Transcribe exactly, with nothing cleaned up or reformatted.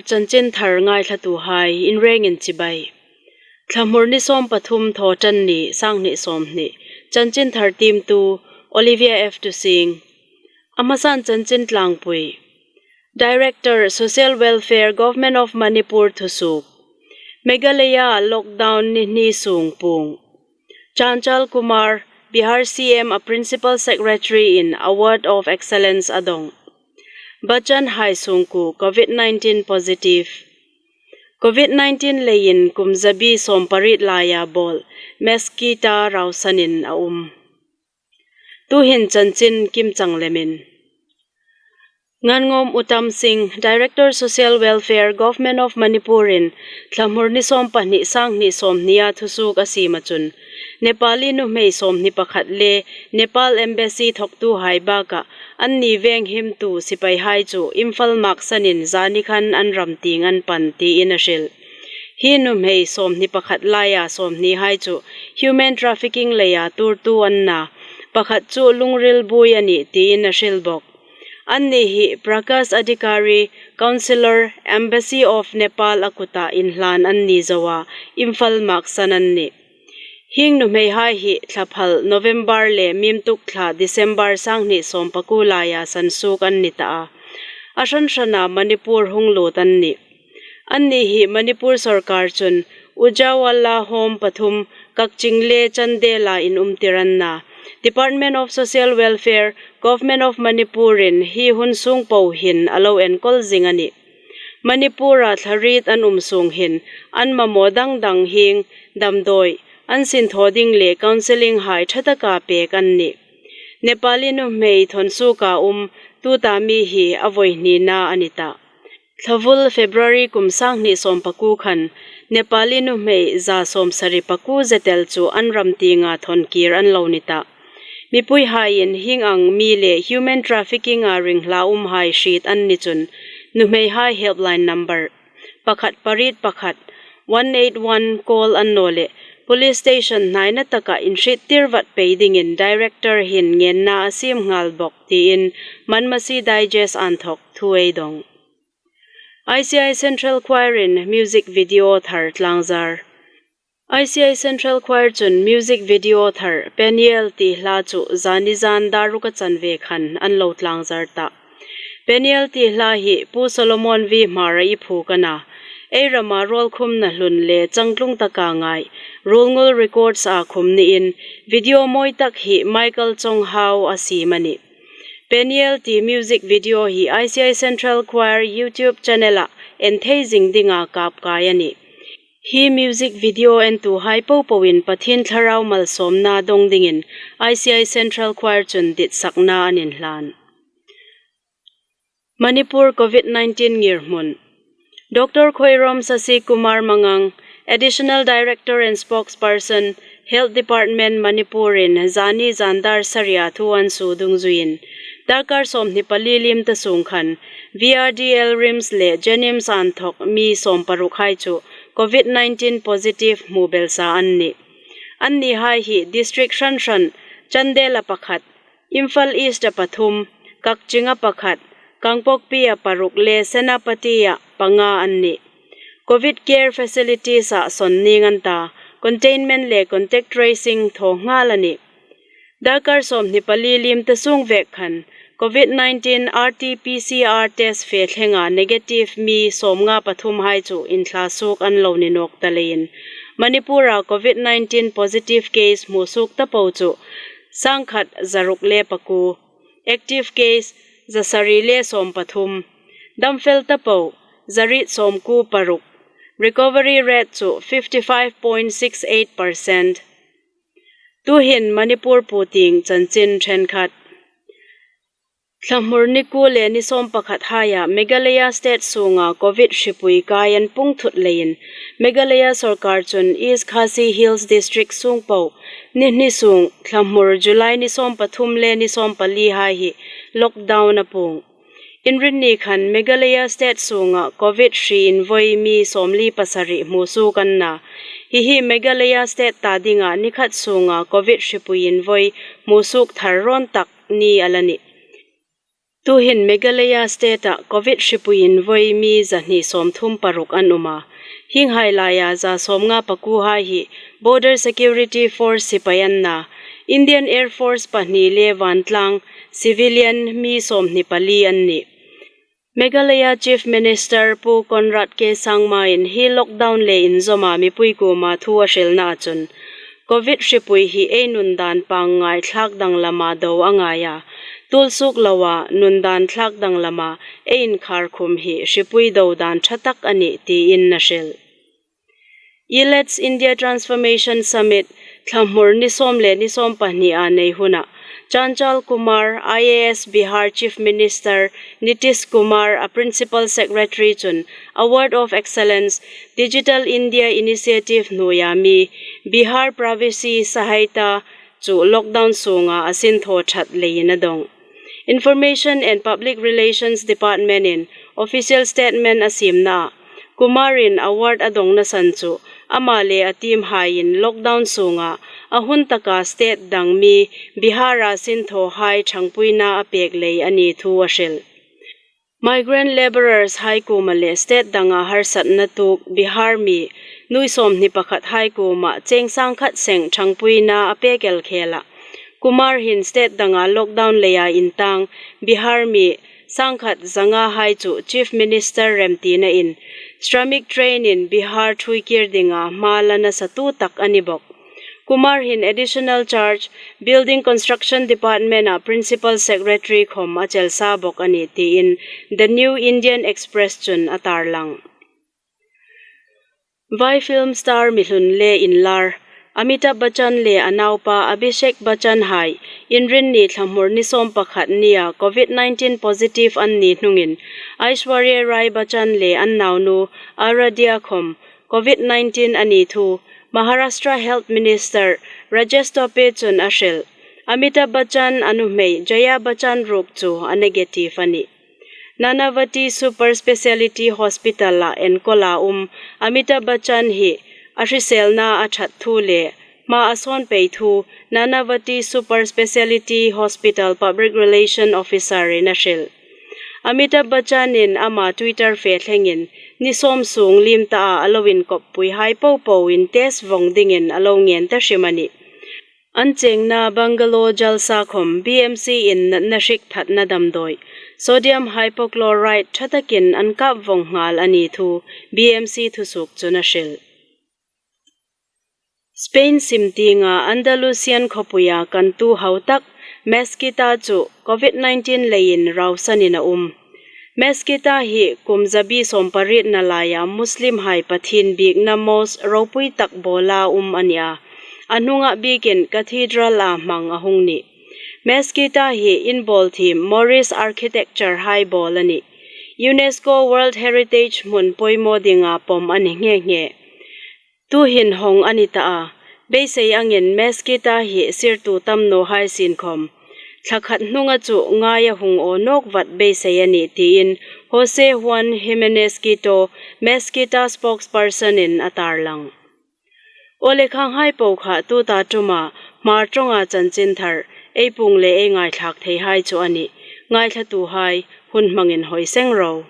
Chanchin thar ngaithlatuhai in rengin chibai. Thlamur ni sawm pathum Thawṭanni, sanghni sawmhni. Chanchin thar tiemtu Olivia F. Tusing. A hmasan chanchin tlangpui. Director, Social Welfare, Government of Manipur thusuok. Meghalaya lockdown ni hni sung puong. Chanchal Kumar, Bihar C M-a Principal Secretary-in Award of Excellence a dong. Bachchan hai sungkuo COVID nineteen positive. COVID nineteen leiin kum zabi sawmpariet laia bawl, Meskita Rausanin a um. Tuhin chanchin kimchang lemin. Ngangom Uttam Singh, Director Social Welfare, Government of Manipur-in Thlamur ni sawm pahni, sanghni sawmhnia thusuok a siema chun, Nepali nuhmei sawmhni pakhat le Nepal Embassy thawktuhai bakah anni venghimtu sipaihai chu Imphal maksanin zani khan an ram tieng an pan tiin a hril. Hi nuhmei sawmhni pakhat laia sawmhnihai chu human trafficking leia tuortu an na, pakhat chu lungril buoi a nih tiin a hril bawk. Anni hi Prakash Adhikari, Councillor, Embassy of Nepal a kuta inhlan an ni zoa, Imphal maksan an nih. Hieng nuhmeihai hi thlaphal November le mimtuk thla December sanghni sawmpakuo laia sansuok an ni ta a. A hran hrana Manipur hung lut an nih. Anni hi Manipur sawrkar chun Ujjwala Home pathum Kakching le Chandela inumtir an na. Department of Social Welfare, Government of Manipur-in hi hun sung po hin a lo enkawl zing a nih. Manipur-a thla riet an um sung hin an mamaw dang dang hieng damdawi, an sinthaw ding le counselling hai ṭha taka pek an nih. Nepali nuhmei thawnsuoka um tuta mi hi a vawi hnina a ni ta. Thlavul February kum sanghni sawmpakuo khan Nepali nuhmei za sawmsari pakuo zetel chu an ram tienga thawn kir an lo ni ta. Mipuihaiin hieng ang mi le human trafficking-a ringhlawmhai hriet an ni chun nuhmeihai helpline number pakhat pariet pakhat, one eight one call an naw leh police station hnaina taka inhriettir vat pei dingin director hin ngenna a siem nghal bawk tiin Manmasi Digest inthawk thu ei dong. I C I Central Choir-in music video thar tlangzar. I C I Central Choir chun music video thar Peniel ti hla chu zani zan dar ruk a chanve khan an lo tlangzar ta. Peniel ti hla hi Pu Solomon V Hmara i phuok a na. Ei rama ruolkhumna hlun le changtlung taka ngai, Ruolngul Records-a khum niin video mawi tak hi Michael Chonghau a siem a nih. Peniel ti music video hi I C I Central Choir YouTube channel-a en thei zing dinga kap kai a nih. Hi music video entuhai popoin Pathien Thlarau malsawmna dong dingin I C I Central Choir chun ditsakna an inhlan. Manipur COVID nineteen ngirhmun. Doctor Khoirom Sasi Kumar Mangang, Additional Director and Spokesperson, Health Department Manipur-in zani zan dar saria thu an suo dungzuiin, darkar sawmhni pali liem ta sung khan V R D L, RIMS le JNIMS inthawk mi sawmparukhai chu COVID nineteen positive hmu belsa an nih. Annihai hi district hran hran, Chandel-a pakhat, Imphal East-a pathum, Kakching-a pakhat, Kangpokpi-a paruk le Senapati-a panga an nih. COVID care facilities-a sawn ning an ta, containment le contact tracing thaw nghal a nih. Darkar sawmhni pali liem ta sung vek khan COVID nineteen R T P C R test fe thlenga negative mi sawmnga pathumhai chu inthla suok an lo ni nawk ta leiin, Manipur-a COVID nineteen positive case hmu suok ta po chu sangkhat zaruk le pakuo, active case zasari le sawmpathum, damfel ta po zariet sawmkuo paruk, recovery rate chu fifty five point six eight percent. Tuhin Manipur puotieng chanchin ṭhenkhat. Thlamur ni kuo le ni sawm pakhat haia Meghalaya state sunga COVID hripui kai an pung thut leiin, Meghalaya sawrkar chun East Khasi Hills District sung po ni hni sung thlamur July ni sawm pathum le ni sawm pali hai hi lockdown a puong. Inrinni khan Meghalaya state sunga COVID hri invoi mi sawmli pasari hmu suok an na. Hi hi Meghalaya state ta dinga ni khat sunga COVID hripui invoi hmu suok thar rawn tak ni a la nih. Tuhin Meghalaya state-a Covid hripuiin voi mi zahni sawmthum paruk an um a. Hienghai laia za sawmnga pakuohai hi Border Security Force sipai an na, Indian Air Force pahni le vantlang civilian mi sawmhni pali an nih. Meghalaya Chief Minister Pu Conrad K Sangma-in hi lockdown le inzawma mipui kuoma thu a hrilnaa chun, Covid hripui hi ei nun dan pangngai thlak danglam a do a ngai a, tulsuk loa nun dan thlak danglama ei inkhar khum hi hripui do dan ṭha tak a nih tiin a hril. ILETS India Transformation Summit thlahmur ni sawm le ni sawm pahni a nei huna, Chanchal Kumar, I A S Bihar Chief Minister Nitish Kumar a Principal Secretary chun Award of Excellence Digital India Initiative hnuoia mi Bihar Pravasi Sahayata chu lockdown sunga a sinthaw ṭhat leiin a dawng. Information and Public Relations Department-in official statement a siemnaa, Kumar-in award a dawngna san chu ama le a team-haiin lockdown sunga a hun taka state dang mi Bihar-a sinthawhai ṭhangpuina a pek lei a ni thu a hril. Migrant labourers-hai kuoma le state danga harsatna tuok Bihar mi nuoi sawmhni pakhathai kuoma cheng sangkhat seng ṭhangpuina a pek el khela, Kumar hin state danga lockdown leia intang Bihar mi sangkhat zangahai chu Chief Minister remtinain Shramik Train-in Bihar ṭhuoi kir dinga hma la nasatu tak a ni bawk. Kumar hin Additional Charge Building Construction Department-a Principal Secretary khom a chelsa bawk a nih tiin The New Indian Express chun a tarlang. Vai film star mi hlun le inlar Amitabh Bachchan le a naupa Abhishek Bachchan-hai Inrinni thlahmur ni sawm pakhat nia Covid nineteen positive an ni hnungin Aishwarya Rai Bachchan le an naunu Aaradhya khom Covid nineteen a ni thu Maharashtra Health Minister Rajesh Tope chun a hril. Amitabh Bachchan a nuhmei Jaya Bachchan ruok chu a negative a nih. Nanavati Super Speciality Hospital-a enkawla um Amitabh Bachchan hi a hriselna a ṭhat thu le hma a sawn pei thu Nanavati Super Speciality Hospital Public Relation Officer-in a hril. Amitabh Bachchan-in ama Twitter fe thlengin ni sawm sung liem taa a lo inkoppuihai popoin test vawng dingin a lo ngen ta hrim a nih. An chengna Bungalow Jalsa khom B M C-in natna hrik thatna damdawi sodium hypochlorite ṭha takin an kap vawng nghal a ni thu B M C thusuok chun a hril. Spain sim tienga Andalusian khawpuia kantu hau tak Mezquita chu Covid nineteen leiin rausanin a um. Mezquita hi kum zabi sawmparietna laia Muslim-hai Pathien biekna mosque ropui tak bawla um a nih a. A hnunga biekin cathedral-a hmang a hung nih. Mezquita hi inbawl thiem Moorish architecture-hai bawl a nih. UNESCO World Heritage hmun poimaw dinga pawm a ni nghe nghe. Tuhin hawng a ni ta a, beisei angin Mezquita hi sirtu tam nawhai sien khom thla khat hnunga chu ngai a hung aw nawk vat beisei a nih tiin Jose Juan Jimenez Quito, Mezquita spokesperson-in a tarlang. Aw le, khanghai po kha tuta ṭuma Hmar ṭawnga chanchinthar ei puong le ei ngaithlak theihai chu a nih. Ngaithlatuhai, hun hmangin hoi seng ro.